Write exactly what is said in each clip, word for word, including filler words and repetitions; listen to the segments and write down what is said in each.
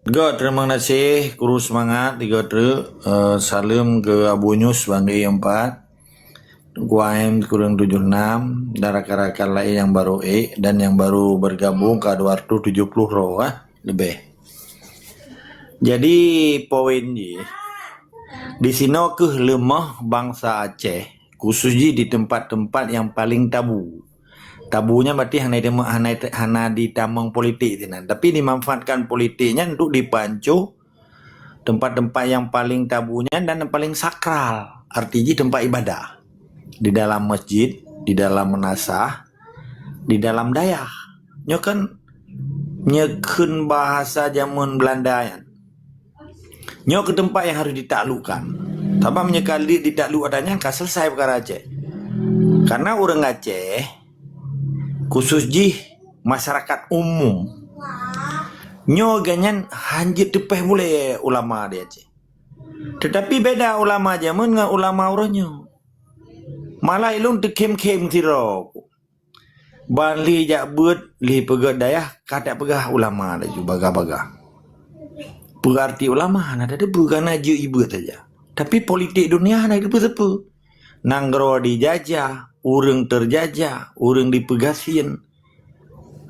Go, terima kasih, kru semangat, tiga truk. Eh, saleuem keu Abu Yus Banggi empat, Teungku Aim kureueng tujoh enam, dan rakan-rakan laén nyang baru ék dan nyang baru bergabung ka dua ratus tujoh puluh droe, ah, leubeh. Jadi, poin jih, di sinoe keuh leumoh bansa Aceh, khusus jih di tempat-tempat nyang paling tabu. Tabu nyan berarti hana, hana, hana ditamong politik sinan, tapi dimanfaatkan politik nyan untuk dipancoh tempat-tempat nyang paling tabu nyan dan nyang paling sakral, arti jih tempat ibadah. Di dalam masjid, di dalam meunasah, di dalam dayah. Nyoe kan, nyoe kheun bahasa jameun Belanda nyan. Nyoe keuh teumpat nyang harôh ditaklukkan. Sabab meunyoe ka lheueh ditakluk ata nyan, ka selesai peukara Aceh. Karena ureuëng Aceh, khusus jih masyarakat umum, nyoe geuhnyan hana jeuet teupeh bulée ulama di Aceh. Teutapi beda ulama jameun ngon ulama uroe nyoe. Malah ilôn teukhém-khém sidroe. Ban lheueh jak beuet, lheueh peugét dayah, ka tapeugah ulama laju bagah-bagah. Peue arti ulama? Hana tateupeue, kana jeuet jibeuet saja. Tapi politik dunia hana tateupeue-teupeue. Nanggroe dijajah, ureuëng teujajah, ureuëng dipeugasien.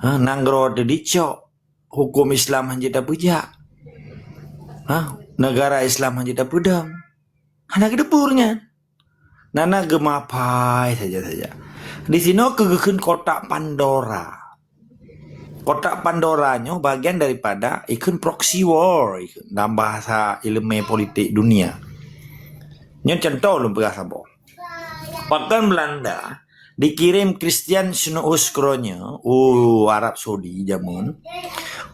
Ha, nanggroe teudicok, huköm Islam hana jeuet tapeujak. Ha, neugara Islam hana jeuet tapeudong. Hana geuteupeue nyan. Nana geumapai saja-saja. Di sinoe keuh geukheun kotak Pandora. Kotak Pandora nyoe bagian daripada ikheun proxy war, ikheun dalam bahasa ileumé politik dunia. Nyoe contoh lôn peugah saboh. Pakon Belanda dikirém Christian Snoeuskrone u Arab Saudi jameun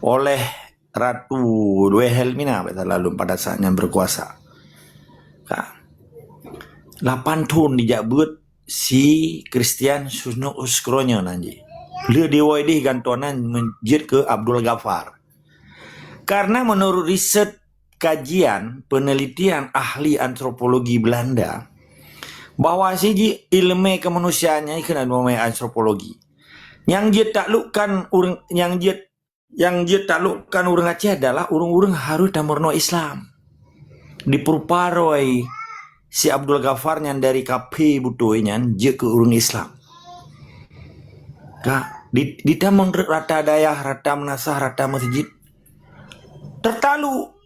oleh Ratu Wilhelmina, bak salah lôn, pada saat nyan berkuasa. Ka. Lapan thon dijak beuet si Christian Snoeuskrone nan jih. Lheueh diwoe idéh gantoe nan men-, jeuet keu Abdul Ghaffar. Karena menurut riset kajian penelitian ahli antropologi Belanda, bahwa siji ileumé kemanusiaan nyang ikheun ileumé antropologi. Nyang jeuet taklukkan ureuëng, nyang jeuet, nyang jeuet taklukkan ureuëng Aceh adalah ureuëng-ureuëng harôh tameurunoe Islam. Dipeurupa roe si Abdul Ghaffar nyan dari kaphé beutôi nyan jeuet keu ureuëng Islam. Ka, di, ditamong rata dayah, rata meunasah, rata meuseujid. Teutakluk.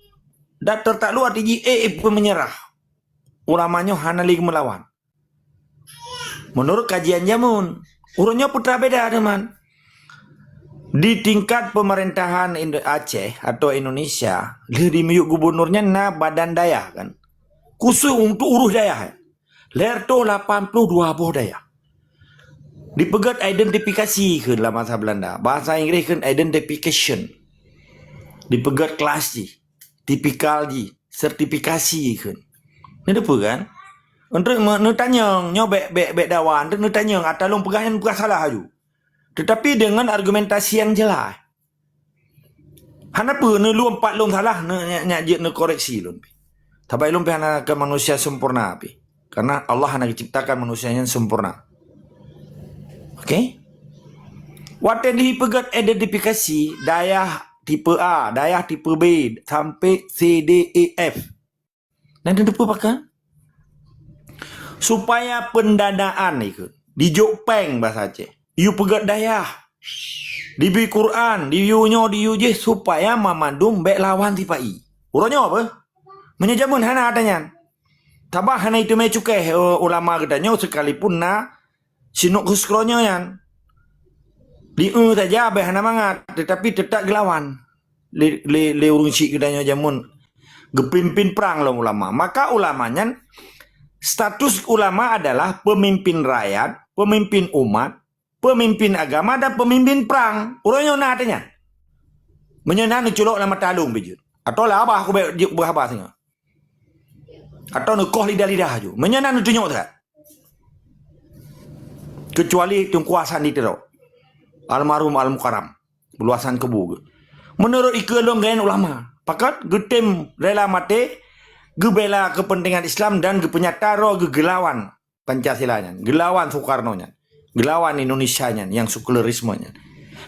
Dan teutakluk arti jih ék peumeunyeurah. Ulama nyoe hana lé geumelawan. Menurut kajian jameun, ureuëng nyoe peue teuma beda teuma. Di tingkat pemerintahan Indo-, Aceh atau Indonesia, lheueh dimiyueb gubernur nyan na badan dayah kan. Khusus untuk urus dayah. Lhèe reutôh lapan ploh dua boh dayah. Dipeugét identifikasi kheun lam bahasa Belanda. Bahasa Inggréh kheun identification. Dipeugét kelas jih, tipikal jih, sertifikasi kheun. Neuteupeue kan? Untuk me-, neutanyong, nyoe bèk, bèk, bèk dawa, untuk neutanyong, ata lôn peugah nyan peugah salah aju. Tetapi dengan argumentasi yang jelas. Hana peue, neulôn pat lôn salah, ne-, nyak, nyak jeuet neukoreksi lôn pih. Sabab lôn pih hana keu manusia sempurna pih. Karena Allah hana geuciptakan manusia nyang sempurna. Oke? Watèe dipeugét identifikasi dayah tipe A, dayah tipe B, sampai C, D, E, F. Nyan teupeue pakon? Supaya pendanaan ikheun. Dijok péng bahasa Aceh. Yue peugét dayah. Dibri Quran, diyue nyoe, diyue jih, supaya mamandum bèk lawan sipa-i. Uroe nyoe peue? Meunyoe jameun hana ata nyan. Sabab hana iteumé cukéh, eh, ulama geutanyoe sekalipun na Snoeuskrone nyan. Di-eu saja abéh hana mangat, tetapi tetap geulawan lé, lé, lé ureuëng syiek geutanyoe jameun geupimpin prang lom ulama. Maka ulama nyan, status ulama adalah pemimpin rakyat, pemimpin umat, pemimpin agama dan pemimpin prang. Uroe nyoe na ata nyan. Meunyoe na neuculok lam mata lôn beujeuet. Atau lah abah aku bèk jeuet beuhaba singoh. Atau neukoh lidah-lidah aju. Meunyoe na neutunyok that. Kecuali Teungku Hasan di Tiro. Almarhum Al-Mukarram. Luasan kubu geuh. Menurut ikeue lôn geuh ulama. Pakon geutem rela maté, geubela kepentingan Islam dan geupeunyata droe geuh geulawan Pancasila nyan, geulawan Soekarno nyan, geulawan Indonesia nyan, nyang sekularisme nyan.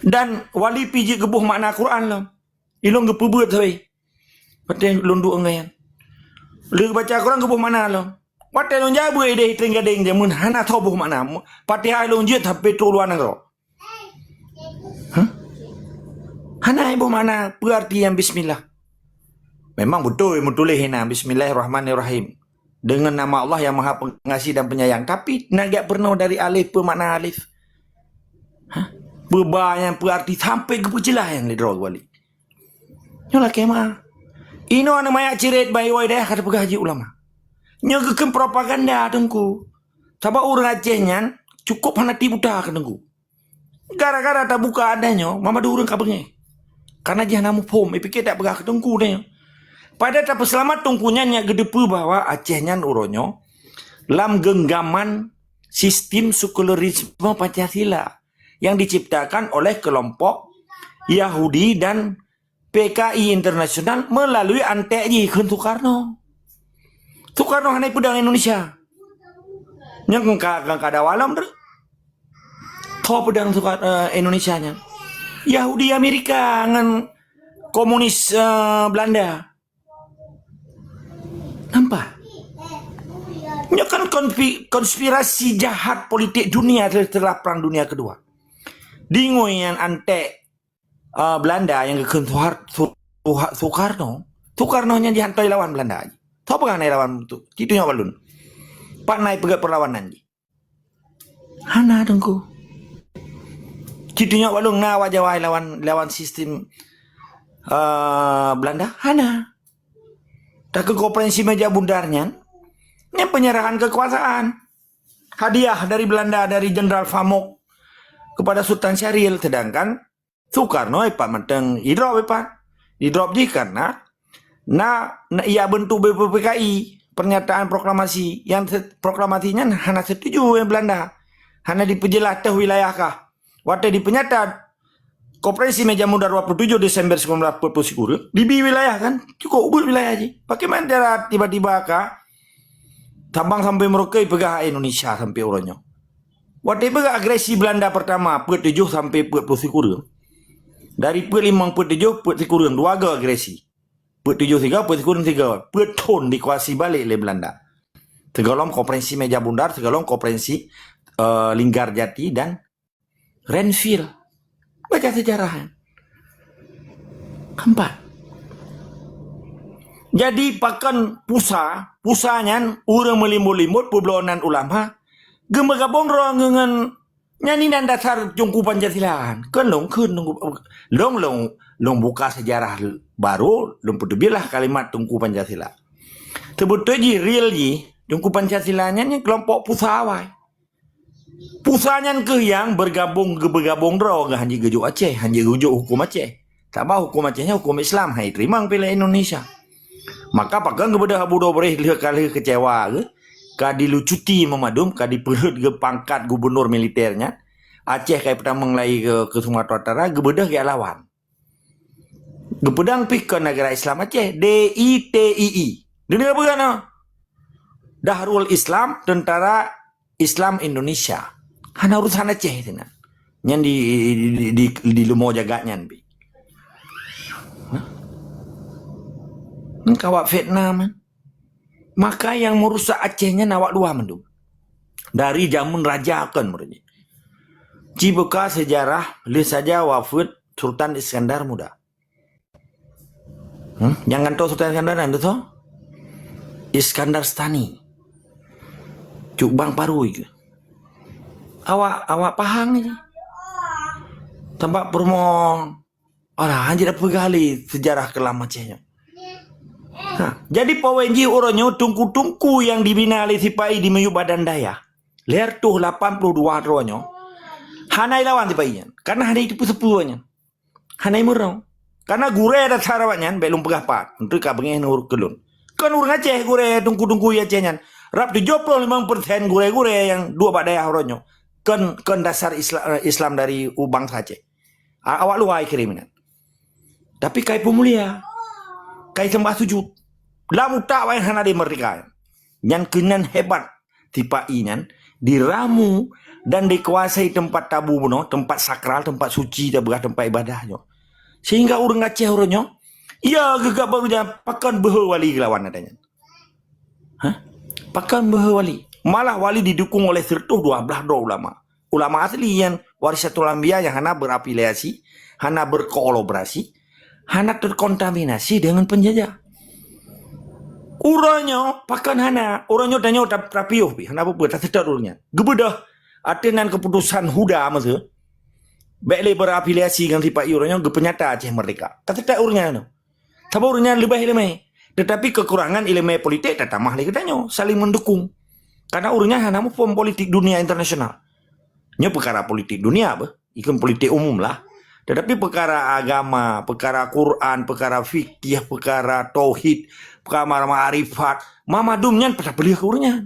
Dan wali pih jeuet geuboh makna Quran lom. Ilôn geupeubeuet sabe. Watée lôn duek ngon nyan. Lheueh baca Quran geuboh makna lom. Watée lôn jaweub ideh teuing gadeng jameun hana tho boh makna. Fatihah lôn jeuet sampai trok luwa nanggroe. Hah? Hana boh makna peue arti nyang bismillah. Memang beutôi meutuléh na bismillahirrahmanirrahim. Dengan nama Allah yang Maha Pengasih dan Penyayang. Tapi na gak peurunoe dari alif, peue makna alif. Hah? Peue ba nyang peue arti sampai geupeujeulaih nyang lé droe geuwali. Nyoe lakée meu'ah. Inoe aneuk manyak cirét bayi woe dayah ka teupeugah jih ulama. Nyoe geukheun propaganda Teungku. Sabab ureuëng Aceh nyan cukup fanatik buta keu Teungku. Gara-gara tabuka adat nyoe, mandum ureuëng ka beungéh. Karena jih hana muphom, ipike tak peugah keu Teungku nyoe. Padahai tapeuseulamat Teungku nyan nyang geuteupeue bahwa Aceh nyan uroe nyoe lam genggaman sistem sekularisme Pancasila yang diciptakan oleh kelompok Yahudi dan P K I internasional melalui antek jih kheun Soekarno. Soekarno hana peudong Indonesia. Nyang ka, ka, ka dawa lom tu. Tho peudong Soekar-, eh, Indonesia nyan. Yahudi Amerika ngan komunis, eh, Belanda. Nampak? Nyoe kan konspi-, konspirasi jahat politik dunia setelah Perang Dunia Kedua. Dingui nyan antek, eh, Belanda nyang geukheun Soehar-, Su-, Suha-, Soekarno. Soekarno nyan jihantoi lawan Belanda. Tho peugah na lawan tu. Ci tunyok bak lôn. Pat na ipeugét peurlawanan jih. Hana Teungku. Ci tunyok bak lôn na awak Jawa lawan, lawan sistem, eh, Belanda. Hana. Takheun konferensi meja bundar nyan, nyan penyerahan kekuasaan. Hadiah dari Belanda, dari Jenderal Famok kepada Sultan Syahrir, sedangkan Soekarno ipat mantong idrop ipat. Idrop jih karena na, na ia bentuk B P P K I, pernyataan proklamasi yang se-, proklamasi nyan hana setuju yang Belanda. Hana dipeujeulaih teuh wilayah kah. Watée dipeunyata Konferensi Meja Bundar dua puluh tujuh Desember sembilan belas empat puluh sikureueng, dibi wilayah kan, cukup ubit wilayah jih. Bagaimana cara tiba-tiba ka Sabang sampai Merauke peugah Indonesia sampai uroe nyoe. Watée peugah agresi Belanda pertama, peuet tujoh sampai peuet puluh sikureueng. Dari peuet limong peuet tujoh, peuet sikureueng, dua go agresi. Peuet tujoh sigo, peuet sikureueng sigo. Peuet thon dikuasai balik lé Belanda. Sigohlom Konferensi Meja Bundar, sigohlom Konferensi, eh, Linggarjati dan Renville. Baca sejarah kan. Keempat. Jadi pakon pusa, pusa nyan ureuëng meulimbot-limbot peublonan ulama, geumeugabong droe ngon nyan inan dasar Teungku Pancasila kan. Kon lôn kheun, lôn, lôn, lôn buka sejarah baru, lôn peuteubiet lah kalimat Teungku Pancasila. Teubeutôi jih, real jih, Teungku Pancasila nyan, nyan kelompok pusa awai. Pusa nyan kheueh nyang bergabung, geubeugabong droe ngon hanjeuet geujok Aceh, hanjeuet geujok huköm Aceh. Sabab huköm Aceh nyan huköm Islam, hai teurimong pih lé Indonesia. Maka pakon geubeudôh Abu Dobreh lheueh ka lheueh keucewa geuh, ka dilucuti meumadum, ka dipeurhot geuh pangkat gubernur militer nyan, Aceh ka ipeutamong lagi keu, keu Sumatera Utara, geubeudôh geulawan. Geupeudong pih kon negara Islam Aceh, D I T I I. Deungoe peugah nyoe. Dahrul Islam, Tentara Islam Indonesia. Hana urusan Aceh sinan. Nyan di, di, di, di, di leumo jagat nyan pih. Hah? Nyan ka awak fitnah man. Maka nyang meurusak Aceh nyan awak luwa mandum. Dari jameun raja kon meureuji. Ci buka sejarah lheueh saja wafeuet Sultan Iskandar Muda. Hmm? Nyang gantoe Sultan Iskandar nyan beutôi? Iskandar Stani. Cut bang parui ke? Awak, awak pahang je. Tempat perumoh Alah, hanjeuet peugah lé sejarah keulam Aceh nyoe. Ha, jadi pawen jih uroe nyoe teungku-teungku nyang dibina lé sipa-i di miyueb badan dayah. Lhèe reutôh lapan ploh dua droe nyoe hana ilawan sipa-i nyan. Karena hana iteupeue-teupeue nyan. Hana imeurunoe. Karena gurèe dasar awak nyan, bèk lôn peugah pat. Enteuk ka beungèh nurut keu lôn. Kon ureueng Aceh gurèe teungku-teungku Aceh nyan. Rab tujoh ploh limong persen gurèe-gurèe nyang duek bak dayah uroe nyoe. Kon, kon dasar Isla-, Islam dari u bansa Aceh. A-, awak luwa ikirém inan. Tapi kai peumulia. Kai seumbah sujut. Lam utak awaknyan hana deuh meurdeka. Nyan keunan hebat sipa-i nyan diramu dan dikuasai teumpat tabu bunoe, teumpat sakral, teumpat suci, tapeugah teumpat ibadah nyoe. Sehingga ureueng Aceh uroe nyoe Ya, geugab baru nyan, pakon beuhe wali geulawan ata nyan. Hah? Pakon beuhe wali? Malah wali didukung oleh seratus dua belas droe ulama. Ulama asli nyan warisatul anbiya nyang hana berafiliasi, hana berkolaborasi, hana terkontaminasi dengan penjajah. Uroe nyoe pakon hana, uroe nyoe tanyoe ta-, tapiôh pih, hana peue-peue, taseutôt ureuëng nyan. Geubeudôh, ateueh nan keuputusan Huda masa, bék lé berafiliasi ngon sipa-i uroe nyoe geupeunyata Aceh merdeka. Taseutôt ureuëng nyan. Saboh ureuëng nyan leubeh iéleumé, teutapi keukurangan iéleumé politik tatamah lé geutanyoe, saling mendukung. Karena ureuëng nyan hana muphom politik dunia internasional. Nyoe peukara politik dunia beuh, ikon politik umum lah. Tetapi peukara agama, peukara Quran, peukara fikih, peukara tauhid, peukara makrifat, mamadum nyan peusapeuleueh keu ureuëng nyan.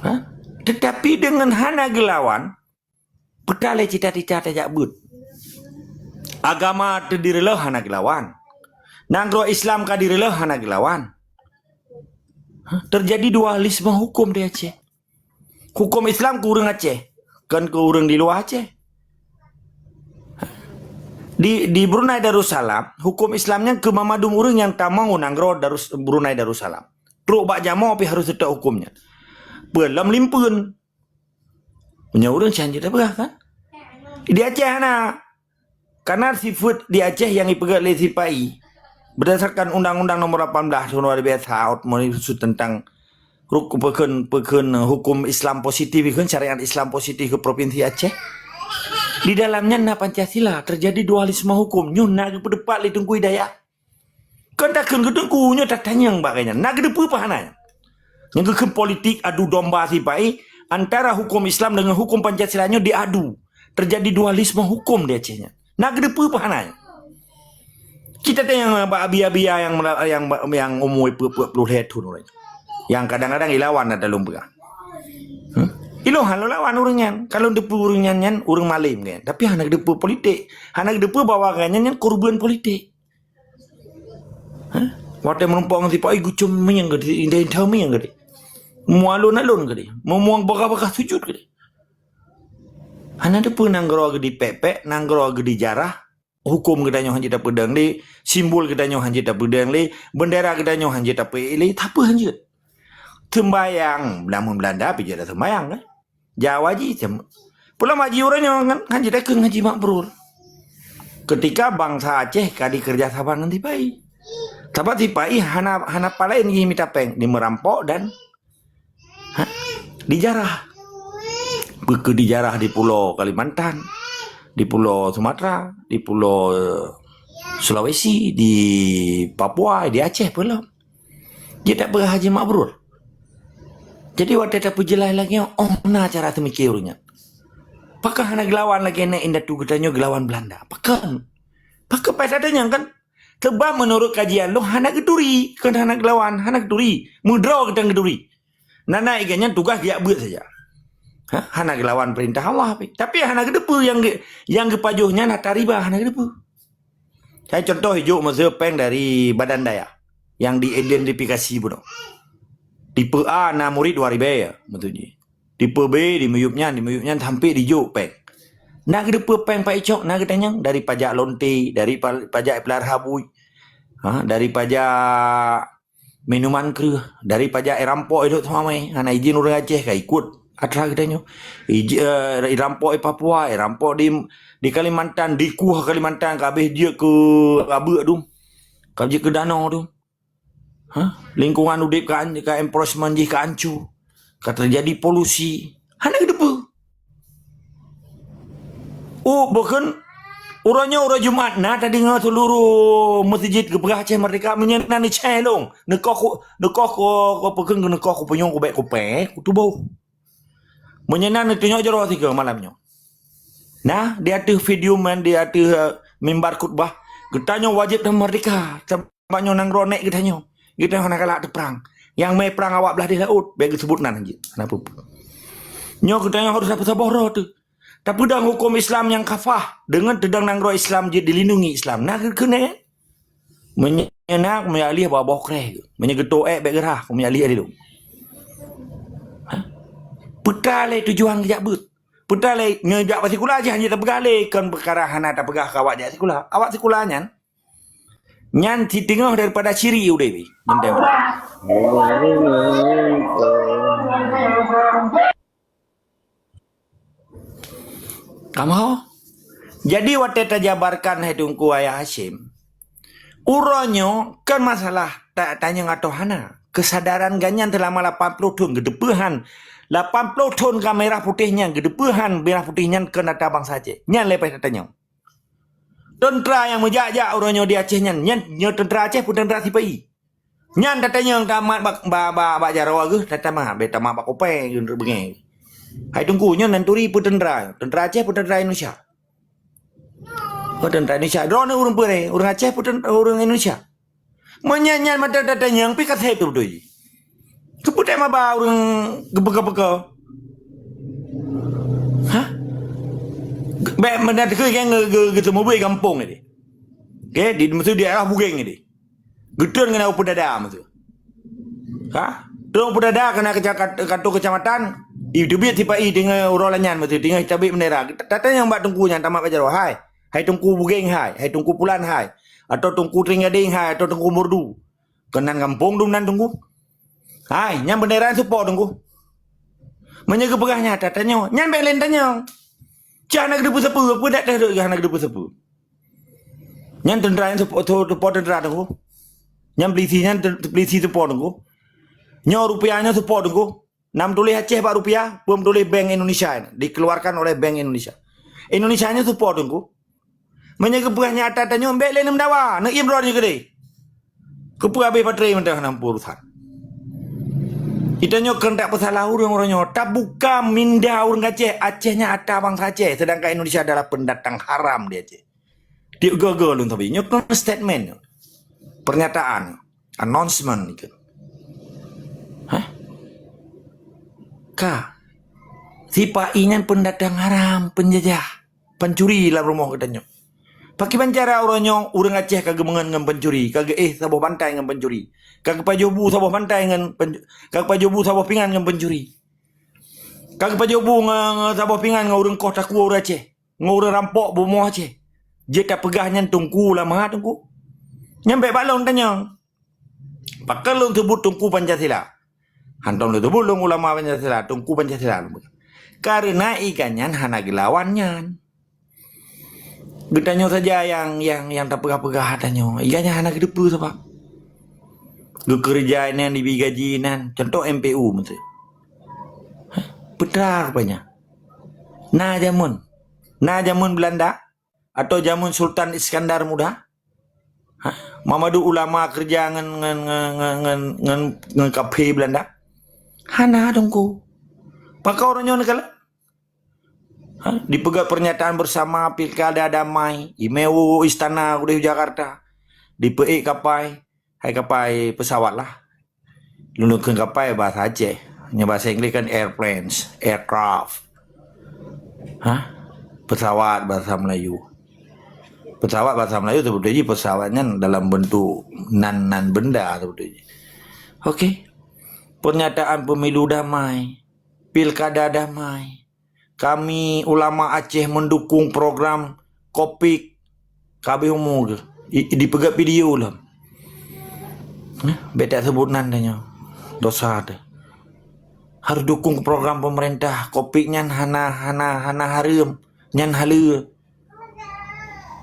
Ha? Tetapi dengan hana geulawan, peue lé cita-cita tajak beuet. Agama teudireuleuh hana geulawan. Nanggroe Islam ka direuleuh hana geulawan. Ha? Terjadi dualisme hukum di Aceh. Hukum Islam keu ureuëng Aceh, kon keu ureuëng di luwa Aceh. Di, di Brunei Darussalam, hukum Islam nyan keu mamadum ureuëng nyang tamong u nanggroe Darus-, Brunei Darussalam. Trok bak jamoe pih harôh seutôt hukum nyan. Peue lom limpeuen. Meunyoe ureuëng can jeuet tapeugah kan? Di Aceh hana. Karena sifeuet di Aceh nyang ipeugét lé sipa-i, berdasarkan Undang-Undang Nomor lapan belas Tahun dua ribu satu, meunyoe khusus tentang ruk-, peukheun, peukheun hukum Islam positif, ikheun syariat Islam positif keu Provinsi Aceh. Di dalamnya na Pancasila, terjadi dualisme hukum. Nyoe na geupeudeupat lé Teungku Hidayat. Kon takheun keu Teungku, nyoe tatanyong bak gobnyan. Na geuteupeue peuhana nyan? Nyang geukheun politik adu domba sipa-i antara hukum Islam dengan hukum Pancasila nyoe diadu. Terjadi dualisme hukum di Aceh nyan. Na geuteupeue peuhana nyan? Kita tanyong bak abi-abi nyang mela-, nyang, nyang umur peuet puluh lhèe thôn ureueng. Nyang kadang-kadang ilawan ata lôn peugah. Hmm? Ilôn hana lawan ureueng nyan. Kalau geuteupeue ureueng nyan, nyan ureueng malém kan. Tapi hana geuteupeue politik. Hana geuteupeue bahwa gobnyan nyan korban politik. Hah? Watèe meurumpok ngon sipa-i geucom miyueng geuh, indai-indai miyueng geuh. Mualon-alon geuh. Meumuang bagah-bagah sujut geuh. Hana teupeu nanggroe geuh dipèk-pèk, nanggroe geuh dijarah, hukum geutanyoe hanjeuet tapeudong lé, simbol geutanyoe hanjeuet tapeudong lé, beundera geutanyoe hanjeuet tapeuék lé, tapeue hanjeuet. Seumbahyang, lamon Beulanda pih jeuet taseumbahyang kan? Jawa ji tem-, pulang haji ureueng nyoe ngan, ngan jidakeueng haji mabrur. Ketika bansa Aceh ka dikeureuja saban ngon sipa-i. Sabab sipa-i hana, hana palaén jih mita péng, dimerampok dan, ha, dijarah. Bukon dijarah di Pulo Kalimantan, di Pulo Sumatera, di Pulo, eh, Sulawesi, di Papua, di Aceh pih lom. Jeuet tapeugah haji mabrur. Jadi watèe tapeujeulaih lagèe nyoe, oh na cara teumikir ureueng nyan. Pakon hana geulawan lagèe nèk indatu geutanyoe geulawan Beulanda? Pakon? Pakon pai that nyan kan? Sebab meunurot kajian lôn hana geuturi, kon hana geulawan, hana geuturi. Meudroe geutanyoe geuturi. Na, na ié gobnyan tugaih geujak beuet saja. Ha? Hana geulawan peurintah Allah pih. Tapi hana geuteupeue nyang geu-, nyang geupajoh nyan harta riba, hana geuteupeue. Hai contoh ijok meuseue péng dari Badan Daya nyang diidentifikasi bunoe. Tipe A na murit dua ribèe ya, beutôi jih. Tipe B di miyueb nyan, di miyueb nyan sampé dijok péng. Na geuteupeue péng paicok, na geutanyong dari pajak lonte, dari pa-, pajak peulahara buet. Ha, dari pajak minuman kreueh, dari pajak irampok idop teumamai, hana izin ureueng Aceh ka ikot atra geutanyoe. Ij-, eh, irampok di Papua, irampok di, di Kalimantan, dikueh Kalimantan ka habéh jeuet keu abeuk dum. Ka jeuet keu danau dum. Ha? Lingkungan udép ka an-, ka encroachment jih ka ancô. Ka teujadi polusi. Hana geuteupeue. Oh, bukon uroe nyoe uroe Jumat na tadeungoe seuluruh meuseujid geupeugah Aceh Merdeka, meunyoe na neucèh lôn, neukoh ku-, neukoh ku-, ku-, peukheun keu neukoh kupunyueng kubèk kupèe, kutuboh. Meunyoe na neutunyok jaroe sigoe malam nyoe. Nah, di ateueh video man, di ateueh, eh, mimbar khutbah, geutanyoe wajéb tamerdeka. Bak nyoe nanggroe nèk geutanyoe. Geutanyoe hana galak teuprang. Nyang mé prang awak blah di laôt, bèk geuseubut nan jih. Hana peue-peue. Nyoe geutanyoe harôh saboh-saboh droe teuh. Tapeudong huköm Islam nyang kafah deungon teudong nanggroe Islam jeuet dilindungi Islam. Na keuneuk? Meunyoe na, meunyoe alih bak boh kreh geuh. Meunyoe geuto ék bèk geurhah, meunyoe alih dilôn. Ha? Peue ka lé tujuan geujak beuet? Peue teuma lé, nyoe jak bak sikula jih hana tapeugah lé, kon peukara hana tapeugah keu awak jak sikula. Awak sikula nyan, nyan siteungoh daripada siri udeb jih. Nyan teuma. Kamoe. Jadi watée tajabarkan hai Teungku Yahya Hasyim, uroe nyoe kon masalah ta-, tanyong atau hana. Keusadaran gobnyan seulama lapan ploh thon geuteupeue han. Lapan ploh thon ka mirah putéh nyan geuteupeue han, mirah putéh nyan kon ata bansa Aceh. Nyan leubeh tatanyong. Teuntra nyang meujak-jak uroe nyoe di Aceh nyan, nyan nyoe teuntra Aceh peue teuntra sipa-i? Nyan tatanyong tamat bak, bak, bak, bak jaroe geuh, tatamat, bèk tamat bak kupèe geuh beungèh. Hai Teungku, nyoe nan turi peue teuntra? Teuntra Aceh peue teuntra Indonesia? Oh, teuntra Indonesia. Droeneuh ureueng peue? Ureueng Aceh peue teun-, ureueng Indonesia? Meunyan nyan mata tatanyong pih ka sép teuh beutôi jih. Keupeue teuma ba ureueng geupeuka-peuka? Hah? Bèk meunan teukeue nyang geu-, geu-, geuteumeubeuet gampông tadi. Oke, di, maksud daerah Bugeng tadi. Geutreun ngon ureueng peudada maksud. Ha? Treun peudada keunan keuca-, kat-, kantor keucamatan, iteubiet sipa-i teungoh uroe lagèe nyan maksud, teungoh iteubiet bendera. Tatanyong bak teungku nyan tamat bak jaroe, hai. Hai Teungku Bugeng hai, hai Teungku Pulan hai, atau Teungku Tring Gadeng hai, atau Teungku Murdu. Keunan gampông dum nan Teungku. Hai, nyan bendera nyan soe po Teungku? Meunyoe geupeugah nyan ata tanyoe, nyan bèk lé tanyong. Cah na geuteupeue sapeue, peue dak teuh hana geuteupeue sapeue. Nyan teuntra nyan soe po, soe po teuntra Teungku? Nyan peulisi nyan te-, peulisi soe po Teungku? Nyoe rupiah nyoe soe po Teungku? Na meutuléh Aceh bak rupiah, peue meutuléh Bank Indonesia, dikeluarkan oleh Bank Indonesia. Indonesia nyoe soe po Teungku? Meunyoe geupeugah nyan ata tanyoe, bèk lé neumeudawa, neuiem droe nyoe keudeh. Keupeue habéh baterai mantong hana muphom urusan. Geutanyoe keuneuk tapeusalah ureueng-ureueng nyoe, tabuka minda ureueng Aceh, Aceh nyan ata bansa Aceh, seudangkan Indonesia adalah pendatang haram di Aceh. Tiep goe-goe lôn sabe. Nyoe kon statement nyoe. Pernyataan. Announcement nyoe. Hah? Ka. Sipa-i nyan pendatang haram, penjajah, pencuri lam rumoh geutanyoe. Pakriban cara uroe nyoe ureueng Aceh ka geumeungon ngon pencuri, ka geuéh saboh bantai ngon pencuri, ka geupajoh bu saboh bantai ngon pen-, ka geupajoh bu saboh pingan ngon pencuri, ka geupajoh bu ngon, ngon saboh pingan ngon ureueng koh takue ureueng Aceh. Ngon ureueng rampok bumoh Aceh. Jeuet tapeugah nyan teungku ulama teungku. Nyan bèk bak lôn tanyong. Pakon lôn seubut teungku Pancasila? Hantom lôn seubut lôn ulama Pancasila, teungku Pancasila lôn peugah. Kareuna ié gobnyan hana geulawan nyan. Geutanyoe saja nyang, nyang, nyang tapeugah-peugah tanyoe. Ié gobnyan hana geuteupeue sabab. Geukeureuja inan, dibri gaji inan. Contoh M P U meuseue. Hah? Peue teuma rupanya. Na jameun. Na jameun Belanda atau jameun Sultan Iskandar Muda? Hah? Mamadu ulama keureuja ngon, ngon, ngon, ngon, ngon, ngon, ngon kafé Belanda? Hana, Teungku. Pakon uroe nyoe neukalon? Ha? Dipeugah pernyataan bersama pilkada damai, imewe istana udeh Jakarta. Dipeuék kapai, hai kapai pesawat lah. Lôn kheun kapai bahasa Aceh. Nyoe bahasa Inggris kan airplanes, aircraft. Ha? Pesawat bahasa Melayu. Pesawat bahasa Melayu sebetulnya pesawat nyan dalam bentuk nan, nan benda sebetulnya. Oke. Pernyataan pemilu damai, pilkada damai. Kami ulama Aceh mendukung program Kopik. Ka habéh umu geuh. I, dipeugah video lom. Nah, bèk taseubut nan tanyoe. Dosa teuh. Harus dukung program pemerintah. Kopik nyan hana, hana, hana hareuem. Nyan haleue.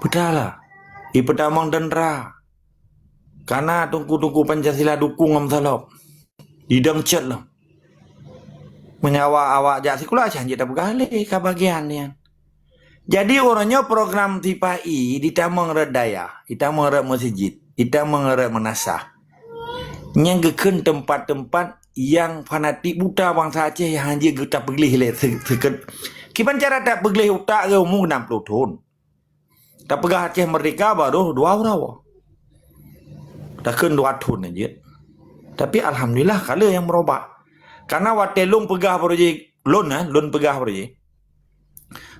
Peue teuma lah. Ipeutamong teuntra. Kana teungku-teungku Pancasila dukung ngon meusalop. Idong cot lom. Meunyoe awak jak sikula, cang jeuet tapeugah lé ka bagian nyan. Jadi, uroe nyoe program sipa-i ditamong rot dayah, ditamong rot meuseujid, ditamong rot meunasah. Nyang geukheun teumpat-teumpat nyang fanatik buta bansa Aceh nyang hana jeuet geutapeugleh lé se-, seukeut-, kiban cara tapeugleh utak geuh umu nam ploh thon. Tapeugah Aceh merdeka baroh dua uroe. Takheun dua thon jeuet. Tapi alhamdulillah ka lheueh nyang meurubah. Karena watèe lôn peugah baroe jih, lôn, eh, lôn peugah baroe jih.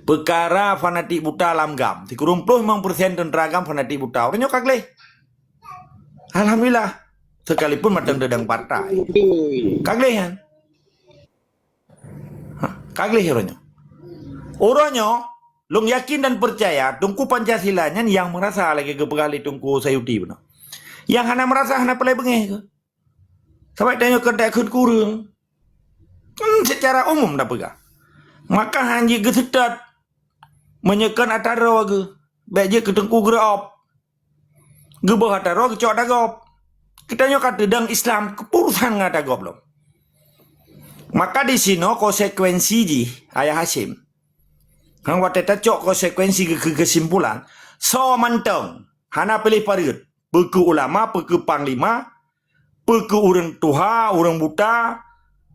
Peukara fanatik buta lam GAM. Sikureueng ploh limong persen teuntra GAM fanatik buta. Uroe nyoe ka gleh. Alhamdulillah. Sekalipun mantong teudong partai. Ka gleh nyan. Ha, ka gleh uroe nyoe. Uroe nyoe, lôn yakin dan peucaya Teungku Pancasila nyan nyang meurasa lagée geupeugah lé Teungku Sayuti bunoe. Nyang hana meurasa hana peulai beungéh keuh. Sabab tanyoe kon takheun keu ureuëng. Kan seucara umum tapeugah. Maka hana jeuet geuseutôt. Meunyoe kon atra droe geuh, bék jeuet keu teungku geureub. Geuboh atra droe geucok atra gob. Geutanyoe ka teudong Islam keupurusan ngon atra gob lom. Maka disinoe konsekuensi jih, Ayah Hasyim. Hang watée tacok konsekuensi keu keusimpulan, soe mantong hana piléh pareut, peu keuh ulama, peu keuh panglima, peu keuh ureuëng tuha, ureuëng buta,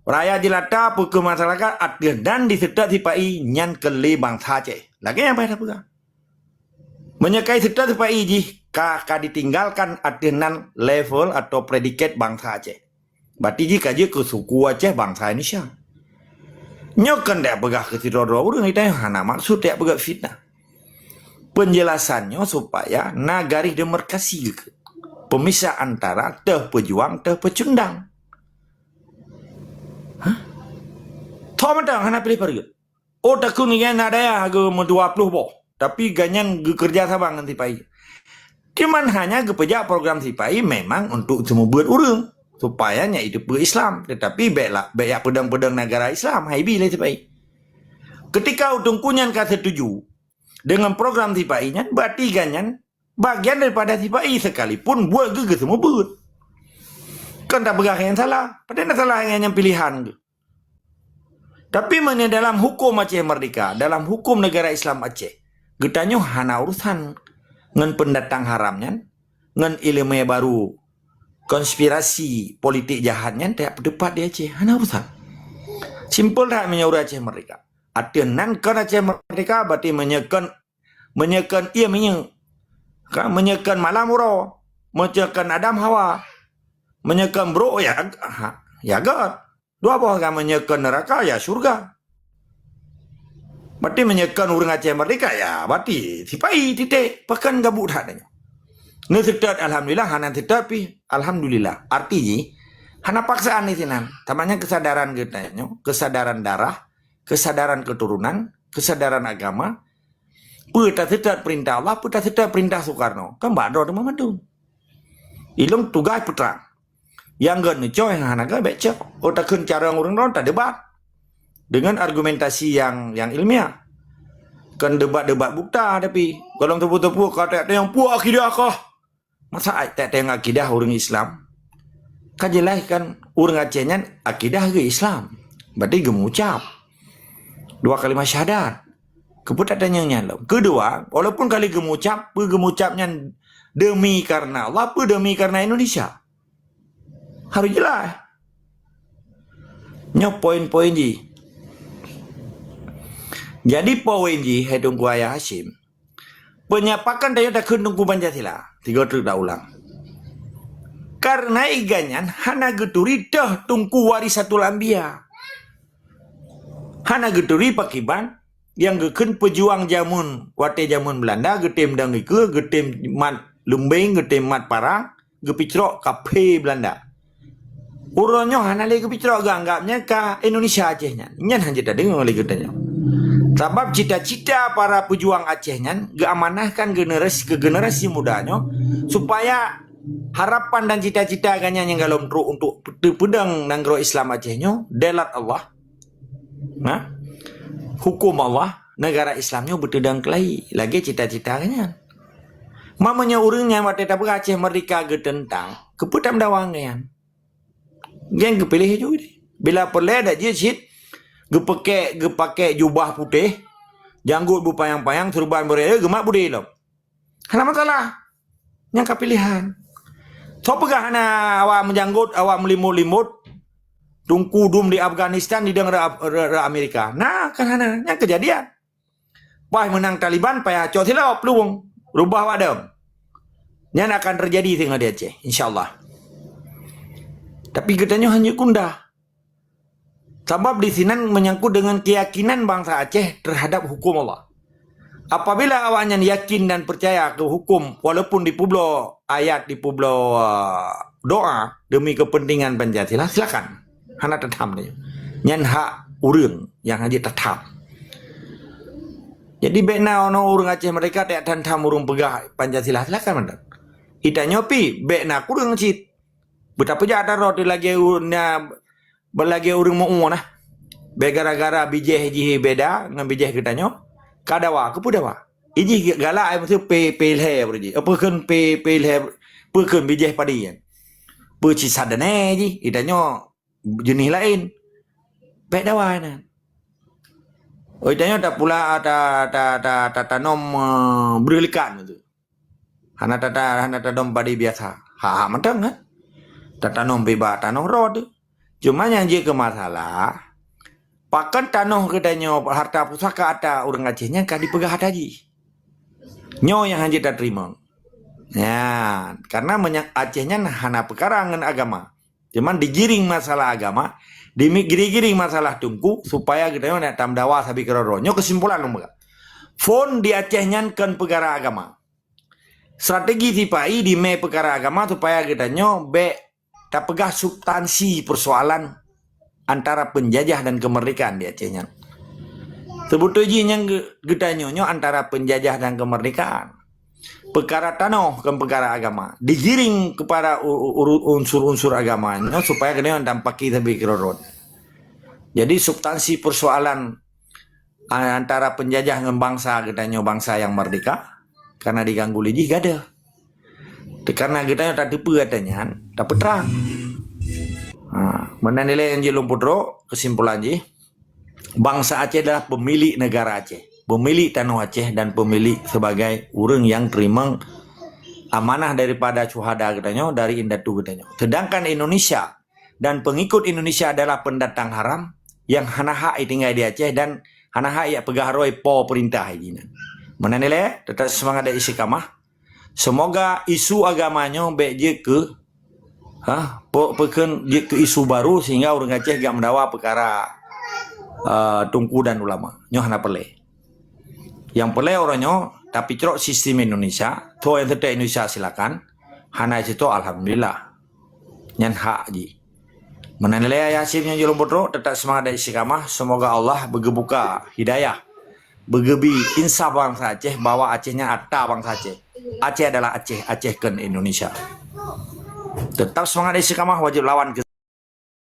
raya jelata, peu keuh masyarakat ateueh dan diseutôt sipa-i nyan keu lé bansa Aceh. Lagée nyang payah tapeugah. Meunyoe ka iseutôt sipa-i jih ka, ka ditinggalkan ateueh nan level atau predikat bansa Aceh. Berarti jih ka jeuet keu suku Aceh bansa Indonesia. Nyoe kon dak peugah keu sidroe-droe ureuëng, ita hana maksud dak peugah fitnah. Penjelasan nyoe supaya na garis demarkasi geukeue. Pemisah antara teuh peujuang, teuh peucundang. Hah? Tho mantong hana piléh pareut. Oh, takheun nyan na dayah geuh meudua ploh boh, tapi gobnyan geukeureuja saban ngon sipa-i. Cuman hanya geupeujak program sipa-i memang untuk seumeubeuet ureuëng, supaya nyan itu peu Islam. Tetapi bék la-, bék jak peudong-peudong negara Islam, hai bi lé sipa-i. Ketika Teungku nyan ka setuju dengan program sipa-i nyan, berarti gobnyan bagian daripada sipa-i sekalipun buet geuh geuseumeubeuet. Kon tapeugah nyang salah, padahai na salah nyang, nyang pilihan geuh. Tapi meunyoe dalam hukum Aceh Merdeka, dalam hukum negara Islam Aceh, geutanyoe hana urusan ngon pendatang haram nyan, ngon ileumèe baru, konspirasi politik jahat nyan tajak peuteupat di Aceh, hana urusan. Simpel that meunyoe ureuëng Aceh Merdeka. Ateueh nan kon Aceh Merdeka, berarti meunyoe kon, meunyoe kon ié minyeuk, ka, meunyoe kon malam uroe, meunyoe kon Adam Hawa, meunyoe kon brok ya, ha, ya göt. Dua boh agama, meunyoe kon neuraka, ya syurga. Berarti meunyoe kon ureuëng Aceh Merdeka, ya berarti sipa-i titek, pakon gabuk that nyoe. Neuseutôt alhamdulillah, hana seutôt pih alhamdulillah. Arti jih, hana paksaan di sinan. Tamanya kesadaran geutanyoe, kesadaran darah, kesadaran keturunan, kesadaran agama, peu taseutôt perintah Allah, peu taseutôt perintah Soekarno. Kan bak droe teuma mandum. Ilong tugaih peutrang. Nyang gét neucok, nyang hana gét bék cok. Oh, takheun carông ureuëng droe tadebat dengan argumentasi yang, yang ilmiah. Kon debat-debat bukta, tapi golom teupeu-teupeu ka teuka nyang puak akidah kah? Masa ai teuka nyang akidah ureuëng Islam? Ka jeulaih kan ureuëng Aceh nyan akidah geuh Islam. Berarti geumucap dua kalimah syahadat. Keupeue tatanyong nyan lom? Keudua, walaupun kali geumucap, peu geumucap nyan demi karena Allah, peu demi karena Indonesia? Harus jeulaih. Nyoe poin-poin jih. Jadi poin jih, hai Teungku Ayah Hasyim, peunyapakan tanyoe takheun Teungku Pancasila, tiga treuk taulang. Karena igan nyan hana geuturi teuh Teungku Warisatul Anbiya. Hana geuturi pakiban nyang geukheun peujuang jameun, watée jameun Beulanda geutem dong ikeue, geutem mat leumbeng, geutem mat parang, geupicrok kaphé Beulanda. Uroe nyoe hana lé geupicrok, geuanggap nyan ka Indonesia Aceh nyan. Nyan hana tadeungoe lé geutanyoe. Sabab cita-cita para peujuang Aceh nyan geuamanahkan generasi keu generasi muda nyoe supaya harapan dan cita-cita geuhnyan nyang golom trok untuk teupeudong nanggroe Islam Aceh nyoe, daulat Allah, nah, hukum Allah, negara Islam nyoe beuteudong keulayi lagée cita-cita geuhnyan. Ma meunyoe ureuëng nyan watée tapeugah Aceh Merdeka geuteuntang, keupeue tameudawa ngon nyan? Geng geupiléh ju deh. Bila peureulée dak jeuet cit geupakée, geupakée jubah putéh, janggot beupanyang-panyang, seureuban beurée, geumat beudé lom. Hana masalah. Nyang ka piléhan. Soe peugah hana awak meujanggot, awak meulimot-limot, teungku dum di Afghanistan, didong ra-, ra-, ra Amerika? Na, kan hana. Nyang keujadian. Paih meunang Taliban, payah cok silop peuluwong, rubah wadom. Nyan akan teujadi singoh di Aceh, insya Allah. Tapi geutanyoe hana kundah. Sabab di sinan menyangkut dengan keyakinan bansa Aceh terhadap hukum Allah. Apabila awaknyan yakin dan percaya ke hukum, walaupun dipeubloe ayat, dipeubloe, uh, doa demi kepentingan Pancasila, silakan. Hana tatham dia. Nyan hak ureuëng nyang hana jeuet tatham. Jadi bék na uroe ureuëng Aceh merdeka tak tham-tham ureuëng peugah Pancasila, silakan mantong. Itanyoe pih bék na kureueng cit. Beutapeujak taroe teuh lagée u-, na, lagée ureuëng meu-ueng nah. Bék gara-gara bijéh jih beda ngon bijéh geutanyoe, ka dawa, keupeue dawa? Ijih galak ai meusu pé, pé lhée beureujih. Apa kheun pé, pé lhée, peue kheun bijéh padi nyan? Peue ci sadeunée jih, itanyoe jeunèh laén. Bék dawa nyan. Oh, itanyoe tapula, ta, ta, ta, tatanom, eh, breuh leukat tu. Hana tata, hana tanom padi biasa. Ha, ha, mantong kan? Tatanom pih bak tanoh roh tu. Cuma nyang jeuet keu masalah, pakon tanoh geutanyoe harta pusaka ata ureuëng Aceh nyan ka dipeugah ata jih. Nyoe nyang hana jeuet tateurimong. Ya, karena meunyoe Aceh nyan hana peukara ngon agama. Cuman digiring masalah agama, digiring masalah teungku supaya geutanyoe nak tameudawa sabe keudroe-droe. Nyoe keusimpulan lôn peugah. Phon di Aceh nyan kon peukara agama. Strategi sipa-i di mé peukara agama supaya geutanyoe bék tapeugah substansi persoalan antara penjajah dan kemerdekaan di Aceh nyan. Seubeutôi jih nyang geu-, geutanyoe nyoe antara penjajah dan kemerdekaan. Peukara tanoh kon peukara agama. Digiring kepada u-, u-, uru-, unsur-unsur agama nyoe supaya keuneuk dampaki sabe keudroe-droe. Jadi substansi persoalan a-, antara penjajah ngon bangsa geutanyoe bangsa nyang merdeka, karena diganggu lé jih gadoh. Teuh karena geutanyoe tateupeue ata nyan, tapeutrang. Ha, meunan ilée nyang jeuet lôn peutrok, keusimpulan jih, bangsa Aceh adalah pemilik negara Aceh, pemilik tanoh Aceh dan pemilik sebagai ureuëng nyang teurimong amanah daripada syuhada geutanyoe, dari indatu geutanyoe. Sedangkan Indonesia dan pengikut Indonesia adalah pendatang haram yang hana hak itinggai di Aceh dan hana hak ipeugah roe po peurintah jih nyan. Meunan ilée, teutap seumangat dan istiqamah. Semoga isu agama nyoe bék jeuet keu, ha, po-, peukheun jeuet keu isu baru sehingga ureuëng Aceh gak meudawa peukara, eh, teungku dan ulama. Nyoe hana peureulée. Nyang peureulée uroe nyoe tapeucrok sistem Indonesia, tho nyang teuntée Indonesia silakan, hana cit alhamdulillah. Nyan hak jih. Meunan ilée Yasin nyang jeuet lôn peutrok, teutap seumangat dan istiqamah. Semoga Allah beugeubuka hidayah, beugeubi insaf bangsa Aceh, bahwa Aceh nyan ata bangsa Aceh. Aceh adalah Aceh, Aceh kon Indonesia. Teutap seumangat dan istiqamah, wajéb lawan keu